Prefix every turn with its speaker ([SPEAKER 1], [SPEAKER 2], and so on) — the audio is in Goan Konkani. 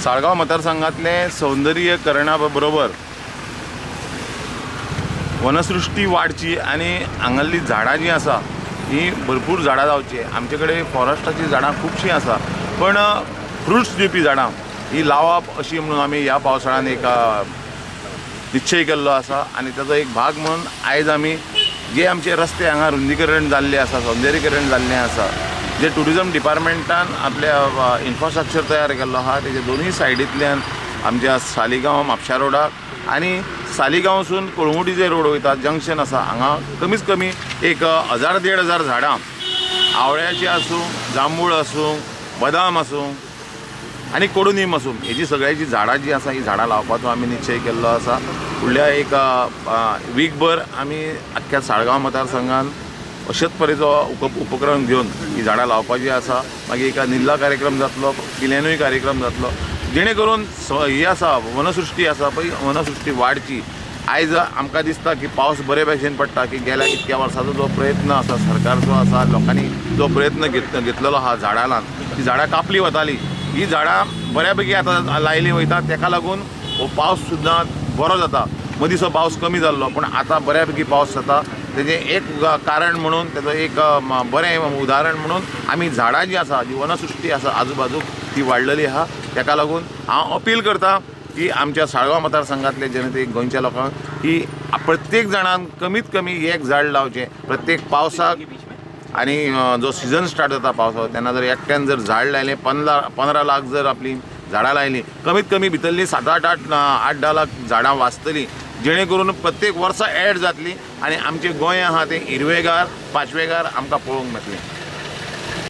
[SPEAKER 1] साळगांव मतदारसंघातलें सौंदर्यकरणा बरोबर वनसृश्टी वाडची आनी हांगासरलीं झाडां जीं आसा हीं भरपूर झाडां जावची. आमचे कडेन फॉरेस्टाचीं झाडां खुबशीं आसा, पण फ्रुट्स दिवपी झाडां ही लावप अशी म्हणून आमी ह्या पावसाळ्यान एक निश्चय केल्लो आसा. आनी ताजो एक भाग म्हणून आयज आमी जे आमचे रस्ते हांगा रुंदीकरण जाल्ले आसा, सौंदर्यीकरण जाल्लें आसा, जे ट्युरिजम डिपार्टमेंटान आपल्या इन्फ्रास्ट्रक्चर तयार केल्लो आसा तेजे दोनूय सायडींतल्यान आमच्या सालिगांव म्हापशा रोडाक आनी सालिगांवसून कळंगुटी जे रोड वयता जंक्शन आसा हांगा कमीत कमी एक 1000 1500 झाडां आवळ्याची आसूं, जांबूळ आसूं, बदाम आसूं आनी कडुनीम आसूं, हेजी सगळ्याची झाडां जी आसा ही झाडां लावपाचो आमी निश्चय केल्लो आसा. फुडल्या एक वीकभर आमी आख्ख्या साळगांव मतदारसंघान अशेच तरेचो उपक्रम घेवन ही झाडां लावपाची आसा. मागीर एक निल्ला कार्यक्रम जातलो, किल्ल्यानूय कार्यक्रम जातलो, जेणे करून ही आसा वनसृश्टी आसा पळय, वनसृश्टी वाडची. आयज आमकां दिसता की पावस बरे भशेन पडटा की गेल्या इतक्या वर्साचो जो प्रयत्न आसा सरकारचो आसा, लोकांनी जो प्रयत्न घेतलेलो आसा झाडां लावन, ती झाडां कापली वताली, ही झाडां बऱ्या पैकी आतां लायली वयता, तेका लागून हो पावस सुद्दां बरो जाता. मदींसो पावस कमी जाल्लो पूण आतां बऱ्या पैकी पावस जाता. तेजें एक कारण म्हणून, तेजो एक बरें उदाहरण म्हणून आमी झाडां जीं आसा, जी वनसृश्टी आसा आजूबाजूक ती वाडलेली आसा. तेका लागून हांव अपील करता की आमच्या साळगांव मतदारसंघातले जनतेक, गोंयच्या लोकांक की प्रत्येक जाणान कमीत कमी एक झाड लावचें प्रत्येक पावसाक. आनी जो सिजन स्टार्ट जाता पावसाचो तेन्ना जर एकट्यान जर झाड लायलें, 15 लाख जर आपली झाडां लायलीं, कमीत कमी भितरलीं 7 8 8 10 लाख झाडां वाचतलीं, जेणे करून प्रत्येक वर्सा एड जातली आनी आमचें गोंय आहा तें हिरवेगार पाचवेगार आमकां पळोवंक मेळटलें.